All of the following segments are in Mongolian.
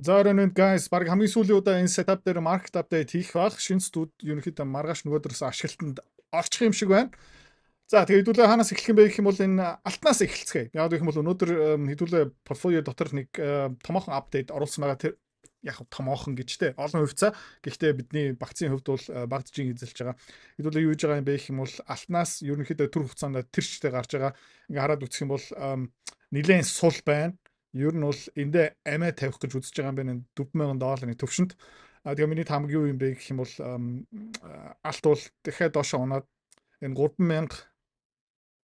За, оройн guys, баг хамгийн сүүлийн удаа энэ setup дээр market update хийх байх. Шинэ студ ерөнхийдөө маргааш нөгөөдрөөс ашиглалтанд орчих юм шиг байна. За, тэгээ хэдүүлээ хаанаас эхлэх юм бэ гэх юм бол энэ алтнаас эхэлцгээе. Яг гэх юм бол өнөөдөр хэдүүлээ портфолио дотор нэг томоохон update оруулсан байгаа. Тэр яг томоохон гэж те олон хувьцаа. Гэхдээ бидний багцын хувьд бол бага жижиг эзэлж байгаа. Хэдүүлээ юу хийж байгаа юм бэ гэх юм бол алтнаас ерөнхийдөө төр хугацаанд тэр чигтээ гарч байгаа. Ингээ хараад үзэх юм бол нэлээд сул байна. Ер нь бол эндээ амиа тавих гэж үзэж байгаа юм байна, 4000 долларын төвшөнд. А тэгээ миний таамаг юу юм бэ гэх юм бол алт бол дахиад доошоо унаад энэ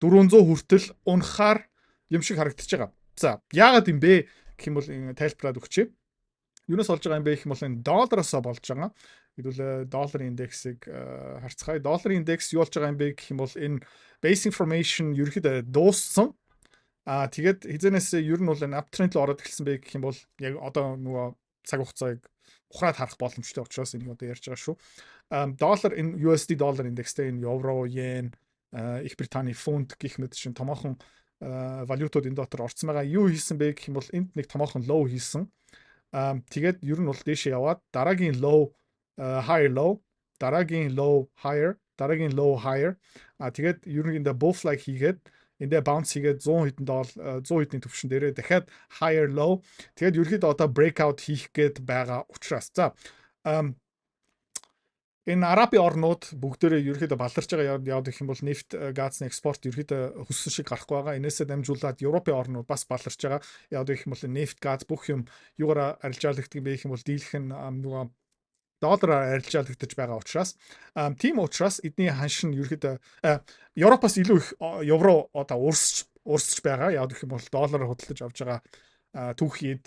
3400 хүртэл унахаар юм шиг харагдаж байгаа. За, яагаад юм бэ гэх юм бол тайлбарлаад өгчээ. Юунаас болж байгаа юм бэ гэх юм бол энэ доллароосоо болж байгаа. Хэдүүлээ долларын индексийг харцгаая. Долларын индекс юу болж байгаа юм бэ гэх юм бол энэ base formation ерөнхийдөө дууссан. Аа, тэгээд хизэнээс ер нь бол энэ uptrend руу ороод эхэлсэн бэ гэх юм бол яг одоо нөгөө цаг хугацааг ухраад харах боломжтой учраас энийг одоо ярьж байгаа шүү. Доллар, энэ USD доллар индекстэй энэ евро, йен, Их Британий фунт гэх мэт шин томоохон валютууд энэ дотор орцсон байгаа. Юу хийсэн бэ гэх юм бол энд нэг томоохон low хийсэн. Тэгээд ер нь бол дээшээ яваад дараагийн low higher low, дараагийн low higher, дараагийн low higher. А тэгээд ер нь энэ bull flag хийгээд, эндээ bounce хийгээд 100 хэдэн доллар, 100 хэдний төвшин дээрээ дахиад higher low, тэгээд ерөөхдөө одоо breakout хийх гээд байгаа учраас, за, энэ Арабын орнууд бүгдээрээ ерөөхдөө баларч байгаа. Яваад гэх юм бол нефть, газны экспорт ерөөхдөө хүссэн шиг гарахгүй байгаа. Энээсээ дамжуулаад Европын орнууд бас баларч байгаа. Яваад гэх юм бол нефть, газ бүх юм юугаараа арилжаалагддаг юм бэ гэх юм бол дийлэх нь нөгөө доллараар арилжаалагдаж байгаа учраас, тийм учраас эдний ханш нь ерөөхдөө Европоос илүү их евро одоо урсч урсч байгаа. Яг гэх юм бол доллараар худалдаж авч байгаа түүхийд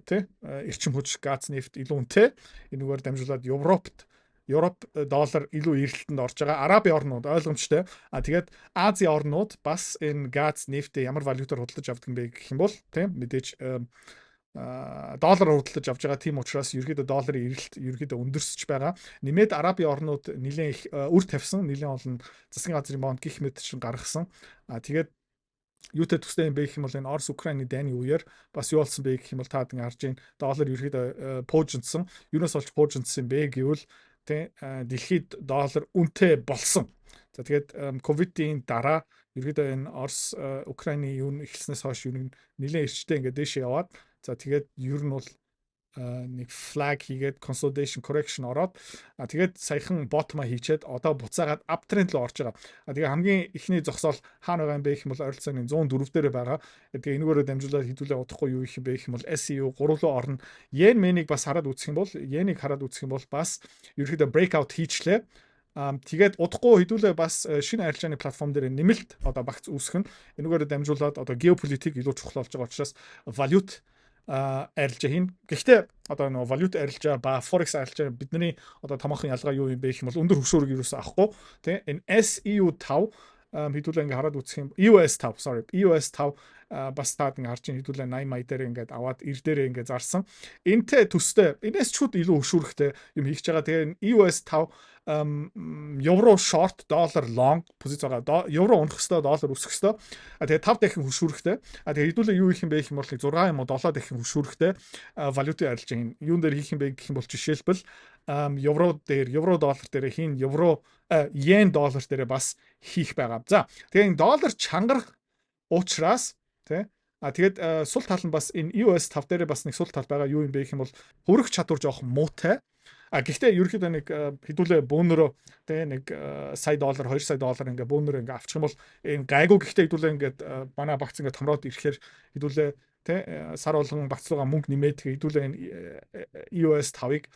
тий эрчим хүч, газ, нефть илүү үнэтэй. Энэгээр дамжуулаад Европ доллар илүү эрэлтэнд орж байгаа. Арабын орнууд ойлгомжтой. А тэгээд Азийн орнууд бас энэ газ, нефтээ ямар валютаар худалдаж авдаг юм бэ гэх юм бол тийм мэдээж доллараар худалдаж авч байгаа. Тийм учраас ерөөхдөө долларын эрэлт ерөөхдөө өндөрсөж байгаа. Нэмээд Арабын орнууд нэлээд их үр тавьсан, нэлээд олон засгийн газрын бонд гих мэт чинь гаргасан. А тэгээд юутай төстэй юм бэ гэх юм бол энэ Орос Украины дайны үеэр бас юу болсон бэ гэх юм бол та ингэ харж байна. Доллар ерөөхдөө пуужинсан. Юунаас болж пуужинсан юм бэ гэвэл тий дэлхийд доллар үнэтэй болсон. За, тэгээд ковидын дараа ерөөдөө энэ Орос Украины юу эхэлснээс хойш ер нь нэлээд эрчтэй ингээд дээшээ яваад, за, тэгээд ер нь бол нэг flag хийгээд consolidation, correction ороод, тэгээд саяхан bottom хийчээд одоо буцаагаад uptrend руу орж байгаа. А тэгээ хамгийн эхний зогсоол хаана байгаа юм бэ гэх юм бол ойролцоогын 104 дээр байгаа. Тэгээ энүүгээрээ дамжуулаад хэдүүлээ удахгүй юу их юм бэ гэх юм бол SEO 3 руу орно. Йен мэнийг бас хараад үзэх юм бол, йенийг хараад үзэх юм бол бас ерөөхдөө breakout хийчлээ. Тэгээд удахгүй хэдүүлээ бас шинэ арилжааны платформ дээр нэмэлт одоо багц үүсгэх нь энүүгээрээ дамжуулаад одоо геополитик илүү чухал болж байгаа учраас валют арилжаа хийн. Гэхдээ одоо нөгөө валют арилжаа ба forex арилжаа бидний одоо томоохон ялгаа юу юм бэ гэх юм бол өндөр хөшүүрэг юусоо авахгүй тий. Энэ SEU 5 хэдүүлээ ингээ хараад үзэх юм, EOS 5, sorry, EOS 5 бас таад ингээ харж ин хэдүүлээ 80 мая дээр ингээд аваад 90 дээрээ ингээ зарсан. Энтэй төстэй, энэс чуд илүү хөшүүрэгтэй юм хийж байгаа. Тэгээ EOS 5 евро short, доллар long позиц байгаа. Евро унах хэвээр, доллар өсөх хэвээр. А тэгээ 5 дахин хөшүүрэгтэй. А тэгээ хэдүүлээ юу хийх юм бэ гэх юм бол 6 юм уу 7 дахин хөшүүрэгтэй валютын арилжаа хийн. Юун дээр хийх юм бэ гэх юм бол жишээлбэл евро дээр, евро доллар дээр хийн, евро йен доллар дээр бас хийх байгаа. За, тэгээ энэ доллар чангарах учраас тий. А тэгээд сул тал нь бас энэ EOS 5 дээр бас нэг сул тал байгаа. Юу юм бэ гэх юм бол хүрэх чадвар жоохон муутай. А гэхдээ ерөөхдөө нэг хэдүүлээ бөөнөрөө тэ нэг сая доллар, 2 сая доллар ингээ бөөнөрөө ингээ авчих юм бол энэ гайгүй. Гэхдээ хэдүүлээ ингээд манай багц ингээ томроод ирэхээр хэдүүлээ тэ сар болгон багц руугаа мөнгө нэмээд хэдүүлээ энэ EOS 5-ыг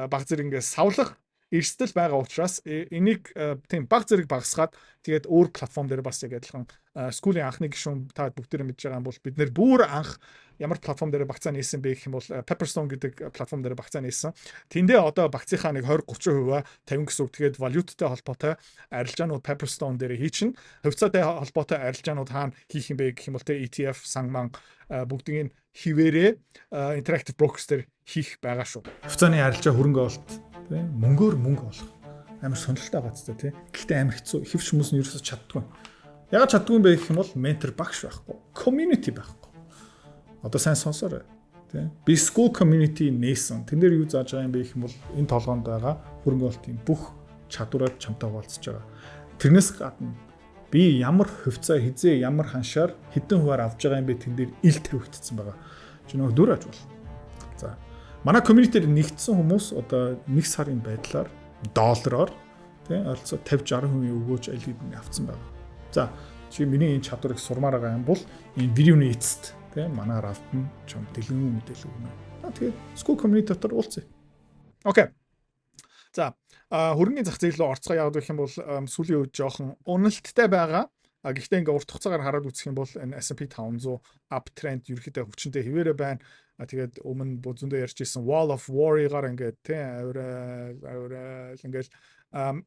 баг зэрэг ингээ савлах эрсдэл байгаа учраас энийг тийм баг зэрэг багасгаад, тэгээд өөр платформ дээр бас яг адилхан Skool-ийн анхны гишүүн та бүгдээрээ мэдж байгаа юм бол бид нэр бүр анх ямар платформ дээр багцаа нээсэн бэ гэх юм бол Pepperstone гэдэг платформ дээр багцаа нээсэн. Тэндээ одоо багцынхаа нэг 20 30%, 50 гэсэн үг. Тэгээд валюттай холбоотой арилжаанууд Pepperstone дээр хийчин. Хувьцаатай холбоотой арилжаанууд хаана хийх юм бэ гэх юм бол тэ ETF сан ман бүгдийг хിവэрээ Interactive Brokers дээр хийх байгаа шүү. Хувьцааны арилжаа, хөрөнгө оруулалт тий мөнгөөр мөнгө олох амар сонирхолтой байгаа ч тий. Гэхдээ амар хэцүү. Хэвч хүмүүс нь ерөөсөж чаддгүй. Ягаад чаддгүй юм бэ гэх юм бол ментор, багш байхгүй. Community байхгүй. Одоо сайн сонсоорой. Тэ. Би Skool community нээсэн. Тэн дээр юу зааж байгаа юм бэ гэх юм бол энэ толгоонд байгаа хөрөнгө оруулалтын бүх чадвараар чамтай хуваалцаж байгаа. Тэрнээс гадна би ямар хувьцаа хэзээ ямар ханшаар хэдэн хувиар авж байгаа юм бэ, тэн дээр ил тавигдсан байгаа. Чи нөгөө дүр аж бол. За. Манай community-д нэгдсэн хүмүүс одоо нэг сарын байдлаар доллараар, тий, ойролцоо 50 60% өгөөж аль хэдийн авцсан байгаа. За, чи миний энэ чадварыг сурмаар байгаа юм бол энэ видеоны эцэст, тий, манай рафт нь чам дэлгэн мэдээлэл өгнө. Аа, тэгээд Skool community дотор уулзъя. Okay. За, хөрөнгөний зах зээл рүү орцгоо. Яг гэх юм бол сүүлийн үед жоохон уналттай байгаа. А гэхдээ ингээ урт хугацаагаар хараад үзэх юм бол энэ S&P 500 uptrend ерөөхдөө хүчнтэй хэвээрээ байна. А тэгээд өмнө зөндөө ярьж исэн wall of worry-гаар ингээд, тий, авирал авирал ингээл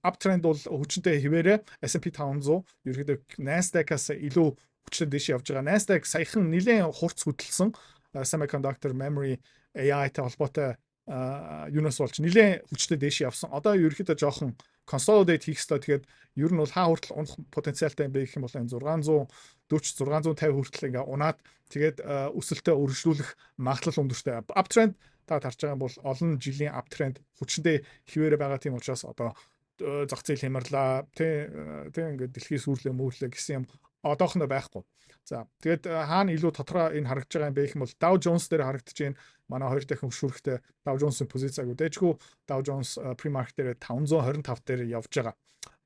uptrend бол хүчнтэй хэвээрээ S&P 500 ерөөхдөө Nasdaq-аас илүү хүчтэй дэш явж байгаа. Nasdaq саяхан нэлээд хурц хөдөлсөн, semiconductor, memory, AI-тай холбоотой юунаас болж нэлээд хүчтэй дээш явсан. Одоо ерөөхдөө жоохон consolidate хийх ёстой. Тэгээд ер нь бол хаа хүртэл унах потенциалтай юм бэ гэх юм бол энэ 640 650 хүртэл ингээ унаад, тэгээд өсөлтөө өргөжлүүлэх магадлал өндөртэй. Uptrend та харж байгаа юм бол олон жилийн uptrend хүчтэй хэвээрээ байгаа. Тийм учраас одоо зах зээл хямарлаа, тий, тий, ингээд дэлхийн сүүрлээ мөөрлөө гэсэн юм одоохондоо байхгүй. За, тэгээд хаана илүү тодорхой энэ харагдаж байгаа юм бэ гэх юм бол Dow Jones дээр харагдаж байна. Манай хоёр дахин хөшүүрэгтэй Dow Jones-ын позиц айгу дажгүй. Dow Jones pre-market дээр 525 дээр явж байгаа.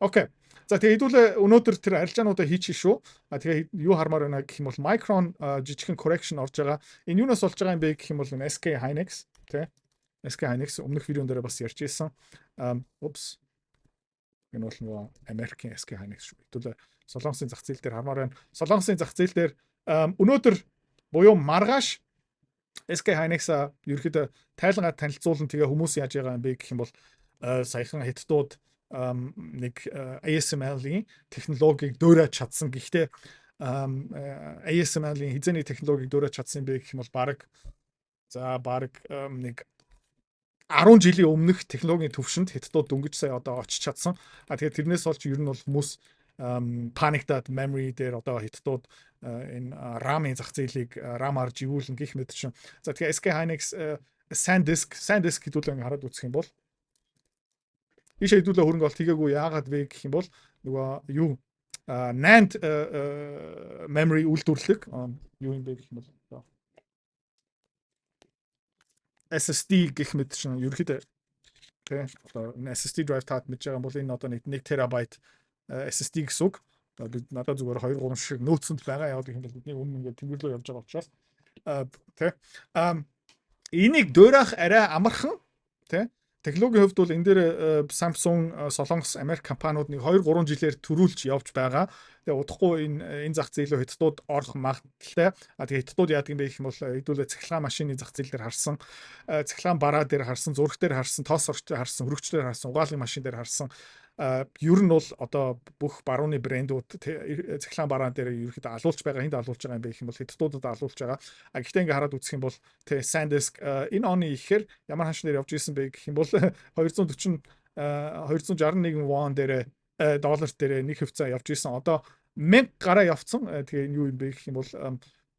Okay. За, тэгээ хэдүүлээ өнөөдөр тэр арилжаануудаа хийчих шүү. А тэгээ юу хармаар байна гэх юм бол Micron жижигхэн correction орж байгаа. Энэ юунаас болж байгаа юм бэ гэх юм бол энэ SK Hynix, тий. SK Hynix өмнөх видеон дээр бас ярьж ирсэн. Oops. Энэ бол нөгөө Америкийн SK Hynix шүү. Хэдүүлээ Солонгосын зах зээл дээр хармаар байна. Солонгосын зах зээл дээр өнөөдөр буюу маргааш SK Hynix-а ерөөхдөө тайлангаа танилцуулна. Тэгээ хүмүүс яаж байгаа юм бэ гэх юм бол саяхан хятадууд нэг ASML-ийн технологиг дөөрэж чадсан. Гэхдээ ASML-ийн хэзээний технологиг дөөрэж чадсан юм бэ гэх юм бол баг за баг нэг 10 жилийн өмнөх технологийн төвшөнд хятадууд дөнгөж сая одоо очиж чадсан. А тэгэхээр тэрнээс болж ер нь бол хүмүүс panic-таад memory дээр одоо хятадууд энэ RAM-ын зах зээлийг RAM-аар живүүлнэ гэх мэт чинь. За, тэгэхээр SK Hynix, SanDisk, SanDisk хэдүүлээ ингээ хараад үзэх юм бол ийшээ хэдүүлээ хөрөнгө олт хийгээгүй. Яагаад вэ гэх юм бол нөгөө юу NAND memory үйлдвэрлэх юу юм бэ гэх юм бол SSD гэх мэт чинь ерөөхдөө, тий, одоо энэ SSD drive таад мэдж байгаа бол энэ одоо нэг 1 терабайт SSD гэсэн үг. Би надад зүгээр 2 3 шиг нөөцөнд байгаа. Яг гэх юм бол бидний өмнө ингээд тэнгэр рүү явж байгаа учраас, тий. Энийг дуурайх арай амархан, тий. Технологийн хувьд бол энэ дээр Samsung, Солонгос, Америк компаниуд нэг 2 3 жилээр төрүүлж явж байгаа. Тэгээ удахгүй энэ зах зээл рүү хятадууд орох магадлалтай. А тэгээ хятадууд яадаг юм бэ гэх юм бол хэдүүлээ цахилгаан машины зах зээл дээр харсан, цахилгаан бараа дээр харсан, зураг дээр харсан, тоос орч дээр харсан, хөрөгч дээр харсан, угаалгын машин дээр харсан. Ер нь бол одоо бүх барууны брэндүүд цахилгаан бараан дээр ерөөхдөө алуулж байгаа. Хэнд алуулж байгаа юм бэ гэх юм бол хятадуудад алуулж байгаа. А гэхдээ ингээ хараад үзэх юм бол, тэ, SanDisk энэ оны ихээр ямар ханш дээр явж исэн бэ гэх юм бол 240 261 вон дээр, доллар дээр нэг хувьцаа явж исэн. Одоо 1000 гараа явцсан. Тэгээ энэ юу юм бэ гэх юм бол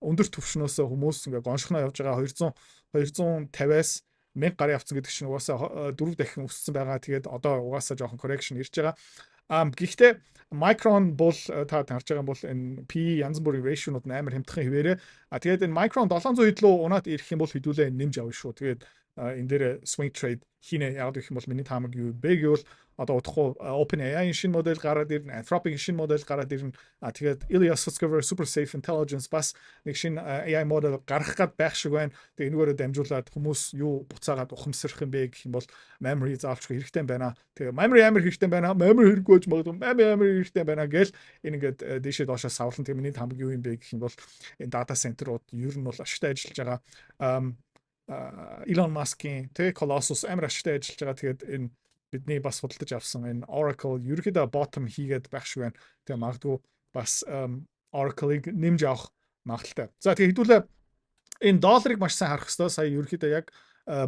өндөр түвшнөөс хүмүүс ингээ гоншихноо явж байгаа. 200 250-аас 1000 гаруй явцсан гэдэг чинь угаасаа дөрөв дахин өссөн байгаа. Тэгээд одоо угаасаа жоохон correction ирж байгаа. Гэхдээ Micron бол та харж байгаа юм бол энэ PE, янз бүрийн ratio-нууд амар хямдхан хэвээрээ. А тэгээд энэ Micron 700 руу унаад ирэх юм бол хэдүүлээ нэмж авна шүү. Тэгээд энэ дээр swing trade хийнэ. Яг гэх юм бол миний таамаг юу бэ гэвэл одоо удахгүй OpenAI-ийн шинэ модель гараад ирнэ, Anthropic-ийн шинэ модель гараад ирнэ. А тэгээд Ilya Sutskever Super Safe Intelligence бас нэг шинэ AI модель гаргах гад байх шиг байна. Тэгээд энэгээрээ дамжуулаад хүмүүс юу буцаагаад ухамсарх юм бэ гэх юм бол memory заавч хэрэгтэй юм байна. Тэгээ memory амар хэрэгтэй байна. Memory хэрэггүй ч магадгүй, memory амар хэрэгтэй байна гэл энэ ингээд дээшээ доошоо савлан. Тэгээ миний таамаг юу юм бэ гэх юм бол энэ data center-ууд ер нь бол ашигтай ажиллаж байгаа. Elon Musk-ийн, тэ, Colossus амар ашигтай ажиллаж байгаа. Тэгээд энэ бидний бас худалдаж авсан энэ Oracle ерөөхдөө bottom хийгээд байх шиг байна. Тэгээ магадгүй бас Oracle-ыг нэмж авах магадлалтай. За, тэгээ хэдүүлээ энэ долларыг маш сайн харах хэрэгтэй. Сая ерөөхдөө яг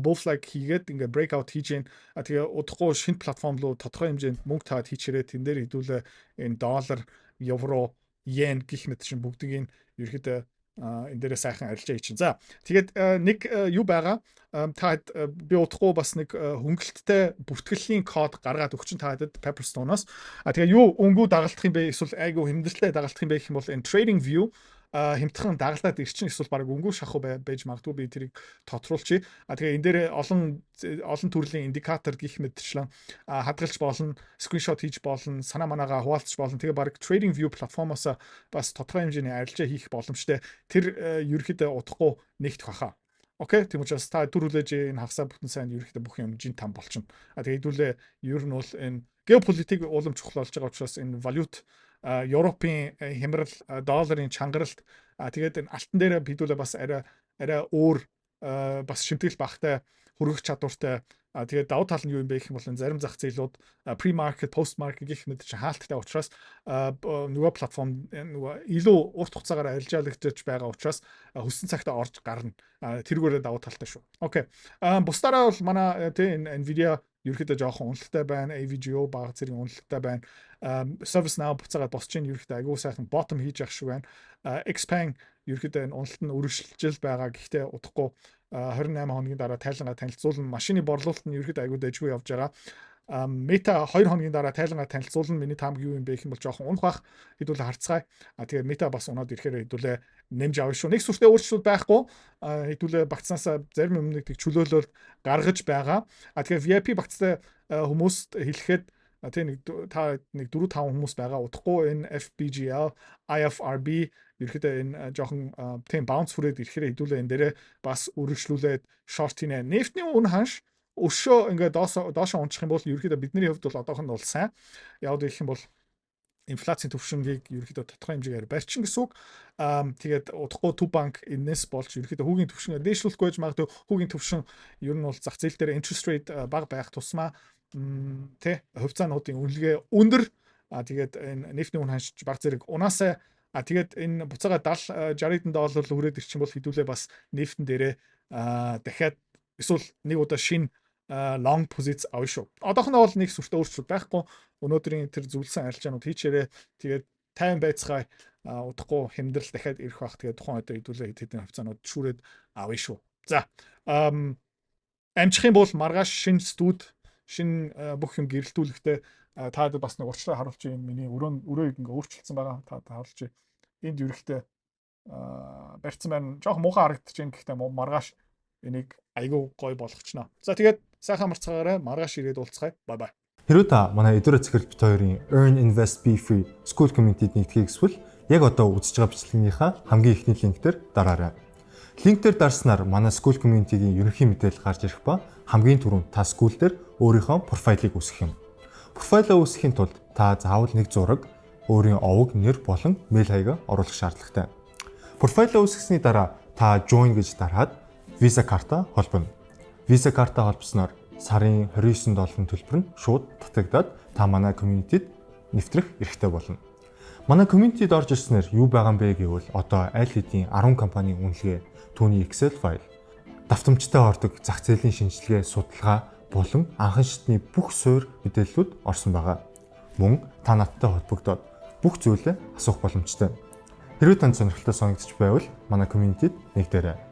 bull flag хийгээд ингээ breakout хийж гин. А тэгээ удахгүй шинэ платформ руу тодорхой хэмжээнд мөнгө таад хийчээрээ, тэн дээр хэдүүлээ энэ доллар, евро, йен гэх мэт чинь бүгдийг нь ерөөхдөө Энэ дээрээ сайхан арилжаа хийчин. За, тэгээд нэг юу байгаа, та би удахгүй бас нэг хөнгөлөлттэй бүртгэлийн код гаргаад өгчин та хэд Pepperstone-оос. А тэгээ юу өнгөө дагалдах юм бэ, эсвэл айгу хэмнэлтэй дагалдах юм бэ гэх юм бол энэ Trading View хямдхан дагалдаад ирчин, эсвэл баг өнгөө шахуу байж магадгүй, би тэрийг тодруулчих. А тэгээ энэ дээр олон олон төрлийн индикатор гих мэтчлэн хадгалж болно, screenshot хийж болно, санаа манаагаа хуваалцах болно. Тэгээ баг Trading View платформоос бас тодорхой хэмжээний арилжаа хийх боломжтой. Тэр ерөөхдөө удахгүй нэгдэх баха. Окей, тийм учраас та түр хүлээж, энэ хагасаа бүтэн сайн ерөөхдөө бүх юм жин там болчихно. А тэгээ хэдүүлээ ер нь бол энэ геополитик улам чухал болж байгаа учраас энэ валют, Европын хямрал, долларын чангаралт, тэгээд энэ алтан дээр хэдүүлээ бас арай арай өөр бас шимтгэл багтай хөргөх чадвартай. Тэгээд давуу тал нь юу юм бэ гэх юм бол зарим зах зээлүүд pre-market, post-market гэх мэт чинь хаалттай учраас нөгөө платформ нөгөө илүү урт хугацаагаар арилжаалагдаж байгаа учраас хүссэн цагтаа орж гарна. Тэргээрээ давуу талтай шүү. Окей. Бусдаараа бол манай тий энэ Nvidia ерөөхдөө жоохон уналттай байна. AVGO бага зэргийн уналттай байна. ServiceNow буцаагаад босч ийн, ерөөхдөө айгүй сайхан bottom хийж явах шиг байна. Xpeng ерөөхдөө энэ уналт нь өргөжлөж байгаа. Гэхдээ удахгүй 28 хоногийн дараа тайлангаа танилцуулна. Машины борлуулалт нь ерөөхдөө айгүй дэжгүй явж байгаа. Meta 2 хоногийн дараа тайлангаа танилцуулна. Миний таамаг юу юм бэ гэх юм бол жоохон унах бах. Хэдүүлээ харцгаая. А тэгээ Meta бас унаад ирэхээр хэдүүлээ нэмж авна шүү. Нэг сүртэй өөрчлөлт байхгүй. Хэдүүлээ багцнаасаа зарим юмныг тэг чөлөөлөл гаргаж байгаа. А тэгээ VIP багцтай хүмүүст хэлэхэд тий нэг та нэг 4 5 хүмүүс байгаа. Удахгүй энэ FBGL, IFRB ерөөхдөө энэ жоохон тийм bounce хүрээд ирэхээр хэдүүлээ энэ дээрээ бас үргэлжлүүлээд short хийнэ. Нефтний үн ханш өшөө ингээд доошоо унчих юм бол ерөөхдөө бидний хувьд бол одоохонд бол сайн. Яг гэх юм бол инфляцийн түвшингийг ерөөхдөө тодорхой хэмжээгээр барьчин гэсэн үг. Тэгээд удахгүй Төв банк энэс болж ерөөхдөө хүүгийн түвшин дээшлүүлэхгүй байж магадгүй. Хүүгийн түвшин ер нь бол зах зээл дээр interest rate бага байх тусмаа тэ хувьцаануудын үнэлгээ өндөр. А тэгээд энэ нефтний үн ханш баг зэрэг унаасаа. А тэгээд энэ буцаага 70 60 хэдэн доллар хүрээд ирчин бол хэдүүлээ бас нефтэн дээрээ дахиад эсвэл нэг удаа шинэ long позиц авна шүү. Одоохондоо бол нэг сүртэй өөрчлөлт байхгүй. Өнөөдрийн тэр зөвлөсөн арилжаанууд хийчээрээ, тэгээд тайван байцгаая, удахгүй хямдрал дахиад ирэх бах. Тэгээд тухайн үед хэдүүлээ хэд хэдэн хувьцаанууд шүүрээд авна шүү. За, амжих юм бол маргааш шинэ студ, шинэ бүх юм гэрэлтүүлэхдээ та бас нэг урьдчилан харуулчих юм, миний өрөө өрөөг ингээ өөрчилсөн байгаа. Та харуулчих. Энд ерөөхдөө барьцсан байна. Жоох муухай харагдаж байна. Гэхдээ маргааш энийг айгүй гой болгочно. За, тэгээд сайхан амарцгаарай. Маргааш ирээд уулзцгаая. Bye bye. Хэрвээ та манай Эдүрэ Цэцэрлэг бит хоёрын Earn Invest Be Free School Community-д нэгдэхийг хүсвэл яг одоо үзэж байгаа бичлэгнийхаа хамгийн эхний линк дээр дараарай. Линк дээр дарснаар манай School Community-гийн ерөнхий мэдээлэл гарч ирэх ба хамгийн түрүүнд та School дээр өөрийнхөө профайлыг үүсгэх юм. Профайлаа үүсгэхийн тулд та заавал нэг зураг, өөрийн овог, нэр болон мэйл хаягаа оруулах шаардлагатай. Профайлаа үүсгэсний дараа та join гэж дараад Visa карта холбоно. Visa карта холбосноор сарын 29 долларын төлбөр нь шууд татагдаад та манай community-д нэвтрэх эрхтэй болно. Манай community-д орж ирснээр юу байгаа юм бэ гэвэл одоо аль хэдийн 10 компанийн үнэлгээ, түүний Excel файл, давтамжтай ордог зах зээлийн шинжилгээ, судалгаа болон анхан шатны бүх суурь мэдээллүүд орсон байгаа. Мөн та надтай холбогдоод бүх зүйлээ асуух боломжтой. Хэрвээ танд сонирхолтой санагдчих байвал манай community-д нэгдээрэй.